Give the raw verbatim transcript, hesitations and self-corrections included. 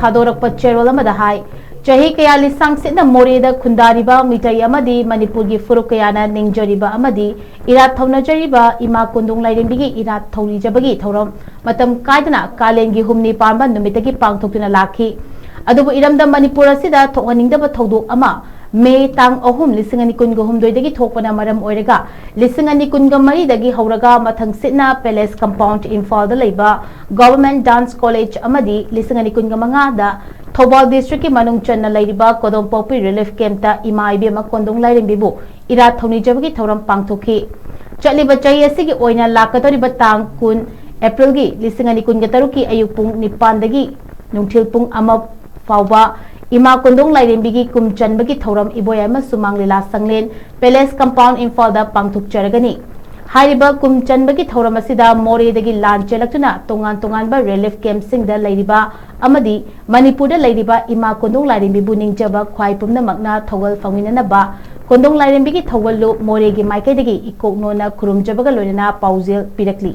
ꯊꯥꯗꯣꯔꯛꯄ ꯆꯦꯔꯣꯜ ꯑꯃꯗ ꯍꯥꯏ, ꯆꯍꯤ ꯀꯌꯥ ꯂꯤꯁꯥꯡ ꯁꯤꯠꯅ ꯃꯣꯔꯦꯗ ꯈꯨꯟꯗꯥꯔꯤꯕ ꯃꯤꯇꯩ ꯑꯃꯗꯤ ꯃꯅꯤꯄꯨꯔꯒꯤ ꯐꯨꯔꯨꯞ ꯀꯌꯥꯅ ꯅꯤꯡꯖꯔꯤꯕ ꯑꯃꯗꯤ ꯏꯔꯥꯠ ꯊꯧꯅꯖꯔꯤꯕ ꯏꯃꯥ ꯀꯣꯟꯗꯣꯡ ꯂꯥꯏꯔꯦꯝꯕꯤꯒꯤ ꯏꯔꯥꯠ ꯊꯧꯅꯤꯖꯕꯒꯤ ꯊꯧꯔꯝ ꯃꯇꯝ ꯀꯥꯏꯗꯅ ꯀꯥꯂꯦꯟꯒꯤ ꯍꯨꯝꯅꯤ ꯄꯥꯟꯕ ꯅꯨꯃꯤꯠꯇꯒꯤ ꯄꯥꯡꯊꯣꯛꯇꯨꯅ ꯂꯥꯛꯈꯤ꯫ ꯑꯗꯨꯕꯨ ꯏꯔꯝꯗꯝ ꯃꯅꯤꯄꯨꯔ ꯑꯁꯤꯗ ꯊꯣꯛꯍꯟꯅꯤꯡꯗꯕ ꯊꯧꯗꯣꯛ ꯑꯃ ꯃꯦ ꯇꯥꯡ ꯑꯍꯨꯝ, ꯂꯤꯁꯤꯡ ꯑꯅꯤ ꯀꯨꯟꯒ ꯍꯨꯝꯗꯣꯏꯗꯒꯤ ꯊꯣꯛꯄꯅ ꯃꯔꯝ ꯑꯣꯏꯔꯒ ꯂꯤꯁꯤꯡ ꯑꯅꯤ ꯀꯨꯟꯒ ꯃꯔꯤꯗꯒꯤ ꯍꯧꯔꯒ ꯃꯊꯪ ꯁꯤꯠꯅ Palace Compound ꯏꯝꯐꯥꯜꯗ ꯂꯩꯕ Government Dance College ꯑꯃꯗꯤ ꯂꯤꯁꯤꯡ ꯑꯅꯤ ꯀꯨꯟꯒ ꯃꯉꯥꯗ ꯊꯧꯕꯥꯜ districtꯀꯤ ꯃꯅꯨꯡ ꯆꯟꯅ ꯂꯩꯔꯤꯕ ꯀꯣꯗꯣꯝꯄꯣꯛꯄꯤ relief campꯇ ꯏꯃꯥ ꯏꯕꯦꯝꯃ ꯀꯣꯟꯗꯣꯡ ꯂꯥꯏꯔꯦꯝꯕꯤꯕꯨ ꯏꯔꯥꯠ ꯊꯧꯅꯤꯖꯕꯒꯤ ꯊꯧꯔꯝ ꯄꯥꯡꯊꯣꯛꯈꯤ꯫ ꯆꯠꯂꯤꯕ ꯆꯍꯤ ꯑꯁꯤꯒꯤ ꯑꯣꯏꯅ ꯂꯥꯛꯀꯗꯧꯔꯤꯕ ꯇꯥꯡ ꯀꯨꯟ Aprilꯒꯤ ꯂꯤꯁꯤꯡ ꯑꯅꯤ ꯀꯨꯟꯒ ꯇꯔꯨꯛꯀꯤ ꯑꯌꯨꯛ ꯄꯨꯡ ꯅꯤꯄꯥꯟꯗꯒꯤ ꯅꯨꯡꯊꯤꯜ ꯄꯨꯡ ꯑꯃ ꯐꯥꯎꯕ ꯏꯃꯥ ꯀꯣꯟꯗꯣꯡ ꯂꯥꯏꯔꯦꯝꯕꯤꯒꯤ ꯀꯨꯝ ꯆꯟꯕꯒꯤ ꯊꯧꯔꯝ ꯏꯕꯣꯌꯥꯏꯃ ꯁꯨꯃꯥꯡ ꯂꯤꯂꯥ ꯁꯪꯂꯦꯟ, Palace Compound ꯏꯝꯐꯥꯜꯗ ꯄꯥꯡꯊꯣꯛꯆꯔꯒꯅꯤ꯫ ꯍꯥꯏꯔꯤꯕ ꯀꯨꯝ ꯆꯟꯕꯒꯤ ꯊꯧꯔꯝ ꯑꯁꯤꯗ ꯃꯣꯔꯦꯗꯒꯤ ꯂꯥꯟ ꯆꯦꯜꯂꯛꯇꯨꯅ ꯇꯣꯉꯥꯟ ꯇꯣꯉꯥꯟꯕ relief campꯁꯤꯡꯗ ꯂꯩꯔꯤꯕ ꯑꯃꯗꯤ ꯃꯅꯤꯄꯨꯔꯗ ꯂꯩꯔꯤꯕ ꯏꯃꯥ ꯀꯣꯟꯗꯣꯡ ꯂꯥꯏꯔꯦꯝꯕꯤꯕꯨ ꯅꯤꯡꯖꯕ ꯈ꯭ꯋꯥꯏ ꯄꯨꯝꯅꯃꯛꯅ ꯊꯧꯒꯜ ꯐꯪꯃꯤꯟꯅꯅꯕ ꯀꯣꯟꯗꯣꯡ ꯂꯥꯏꯔꯦꯝꯕꯤꯒꯤ ꯊꯧꯒꯜꯂꯨꯞ ꯃꯣꯔꯦꯒꯤ ꯃꯥꯏꯀꯩꯗꯒꯤ ꯏꯀꯣꯛ ꯅꯣꯟꯅ ꯈꯨꯔꯨꯝꯖꯕꯒ ꯂꯣꯏꯅꯅ ꯄꯥꯎꯖꯦꯜ ꯄꯤꯔꯛꯂꯤ꯫